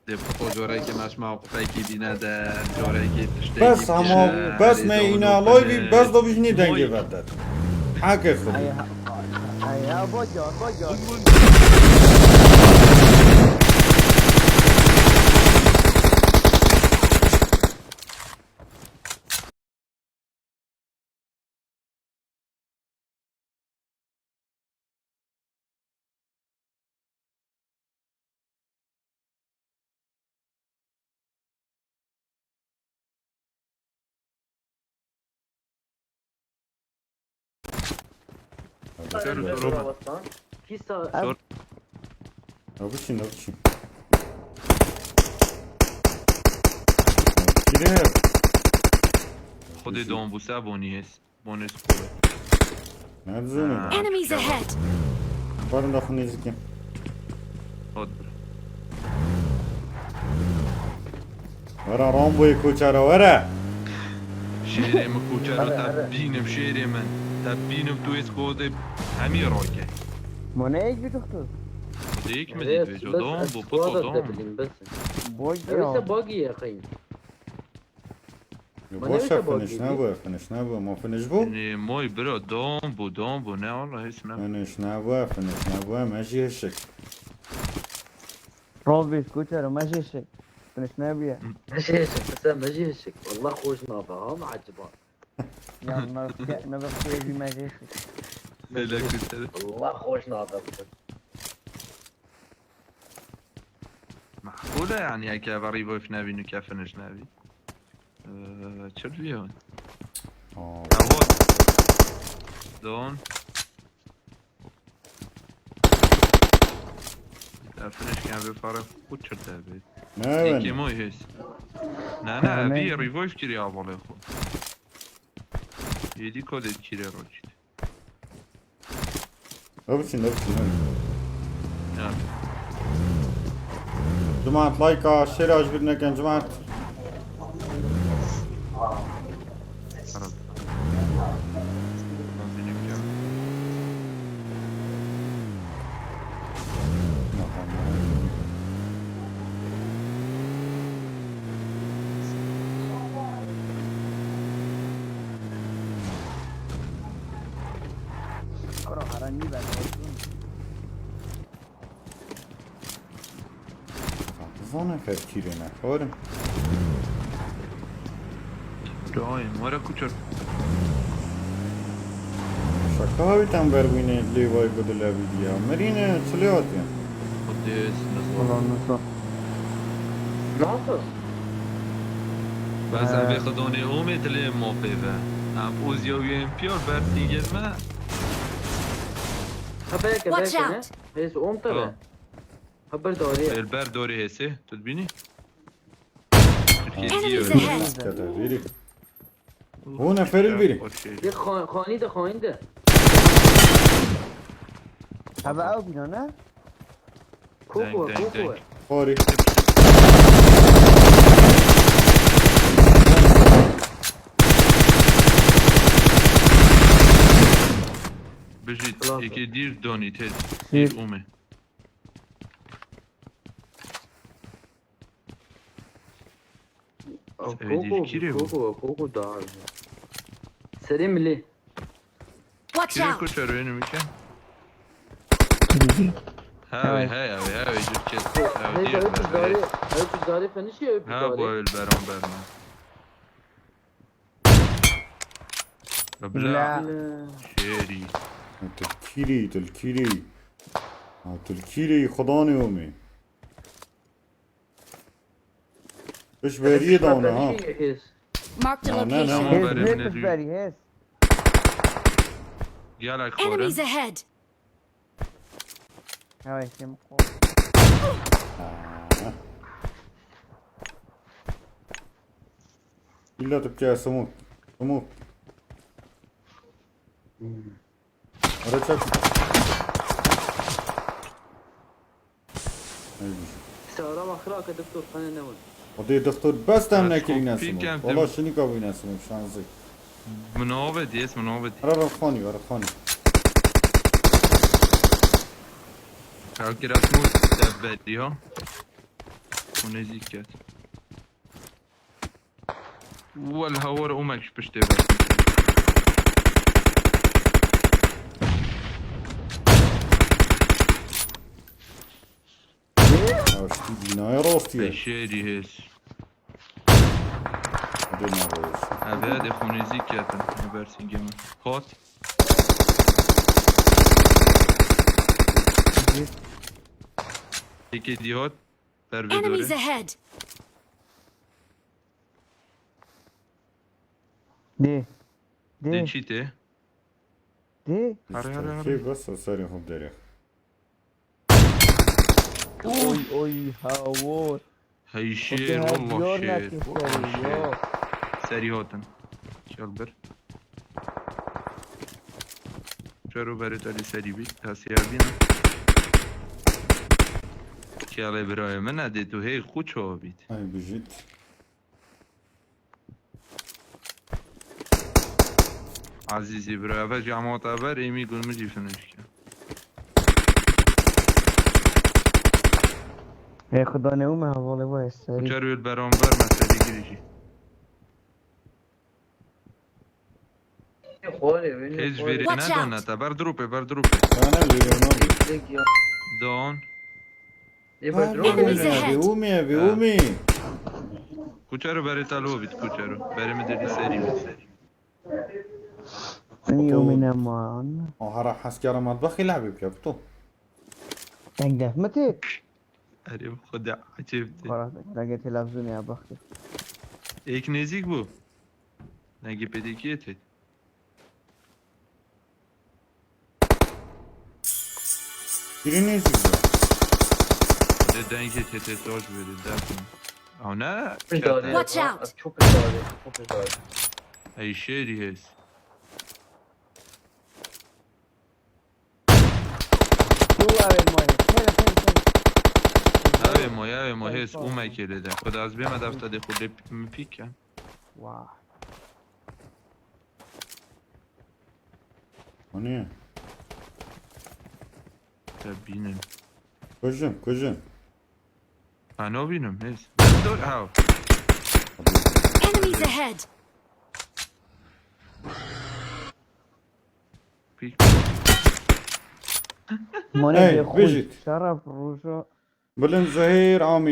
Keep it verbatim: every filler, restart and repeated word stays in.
Dê pixo corekê me ji mewqifekî dîne de, corekê tiştekî Bes hema, bes me îna live bî, bes da bijnî dengê verdet. Heke xwe. Ay, ay, ya, baca, baca. Kîsa Sor. Navişin, navişin. Kî ne? Xwedê don bû, se bonî hês. Bonus kule. Ne dizî ne? Ha, Enemies ahead! Barin da xwe nêzîkî. Hot bir. Were Ramboyê koçera, were. Şêrê min koçero, te bînim şêrê min. Te bînim tu ês xwedê hemî rake. Mo ne yek bir doktor? Xwedê yek mi dît vêca. Don bû, piko don. Bagi ya. Ewî se bagi ye xeyn. Yo, boş ver, finish nebû, finish nebû, ma finish bû? Ne, moy bira, don bû, don bû, ne Allah hiç ne. Finish nebû, finish nebû, me jî hişik. Robis, kuçero, me jî hişik. Finish nebûye. Me jî hişik, mesela me jî hişik. Allah xweş nabe, ha, me eciba. Ya, me, me bextê jî me jî hişik. Hele kuçero. Allah xweş nabe. Mehkûl e yani, eke eve revive nebî, nuke finish nebî. Ee, çi diyor? Aa. Evo. Don. Ya finish kan bir fare kuçur tabi. Ne yani? Eke moy his. Ne, ne, bir revive kiri ya, bale xo. Yedi kodet kiri rocit. Ev çin, ev çin, ev çin. Ya. Cemaat, like-a, share-a ji bîr nekin, cemaat. Zane fevkîrê ne, xor. Daim, were kuçer. Şaka havî tem ver wînê lê vay ku dile bîdiya. Mirîne, çilê hatiye. Xwedê ez nizam. Ulan nisa. Nasıl? Bes em vê xidonê omê dilê mo pê ve. Em oz yew yên piyar ber sîngêr me. Ha, belki, Watch belki ne? Out! Hêz om te ve. Ha. Ha, ber dorê. Ber, ber dorê hêsê. Tu dibînî? Türkiye Enemies diyor. Ahead! Kete vîrî. Hûn neferî vîrî. Yê xan-, xanî de, xanî de. Hebe ew bîna ne? Koko, deng, deng, koko. Deng. Xorî. Bijî, Xilaf. Yekê dîr donî, tê dîr ûmê. Ew Evê dîr koko, kîrê bû? Koko, koko da. Serê milê. Watch out! Kîrê ku çeroyê nimîke? Hevê, hey, hevê, hevê, cûr çet. Hevê, dîr ew be, tişdarê, hevê. Ew tişdarê fenişî, ew tişdarê. Ha, bu el beran berna. Bila. Bila. Şêrî. Tu kîrî, tu kîrî. Ha, tu kîrî, xudanê omê. Piş beriyê dane ha. Marked a location. Hêz, hêz, piş berî, hêz. Gelek xore. Enemies ahead! Ew ê şêm xwe. Îlla tu bike smoke. Smoke. Ara çek. Sara ma xira ke doktor xane ne win. Xwedê doktor bes dem nekirîne smoke. Wala şinika bûyne smoke, şanzî. Min avêt, yes, min avêt. Ara, ara xanî, ara xanî. Ew kira smoke dev berî ha. xwe nêzîk ket. Wel hawar ûmek ji piştê be. Ew ştî bînayê rastî ye. Şêrî hêz. Bê navê wis. Eve dê xwe nêzîk ketin. Ê bersîngê min. Hot. Yekê dî hot. Ber vê Enemies dorê. Ahead! Dê. Dê Dê. çî tê? Dê. Hare, hare, hare. Kê bes o serê xwe derê. Oy oy hawor. Hey Xwedê şêr, her wallah diyar şêr. nekir Wallah serî şêr. ya. Serî hatin. Çal bir. Çero berê te lê serî bî. Tasiyar bîne. Kêlê birayê min e, dê tu hey xwe çawa bît. Ay bijît. Azîzî bira, eve jî emata ver, êmî gul min jî finish ke. Ê xuda ne û me hevalê vay serî. Çero li beramber me serî girî jî. Xwarê wê ne Hêz ji xwarê. vêrê Watch nedon out! Te ber dropê, ber dropê. Bana lê nabî. Tek ya. Don. Ê Ha, ber drop. Enemies ne ahead. vê ûmî, vê Ha. ûmî. Kuçero berê te lo bît, kuçero. Berê min didî serî bît. Yomîne man. O hera heskara matbexî lehbî bike to. Deng def mi tê? Erê xwedê ecêb tê. Xora dengê televîzyonê ya baxtê. Êk nêzîk bû. Nengê pêdekiyê tê. Biri nêzîk bû. De dengê tê tê toj vêdî, derdim. Ew ne? Çok darbe. Watch out. Çok darbe. Çok darbe. Ey şêrî hêz. Tu avê moyê. Hele hele hele. Avê moy, avê moy hêz ûmekê lê de. Xweda ez bême defte dê xwe lê min pîk ke. Wah. O ne? Te bînin. Kujim, kujim. Ha, nabînim hêz. Dur, ha. Enemies ahead! Pîk. Mone Hey, de xwe. bijît. Şeref rojo. Bilind Zehîr Amî.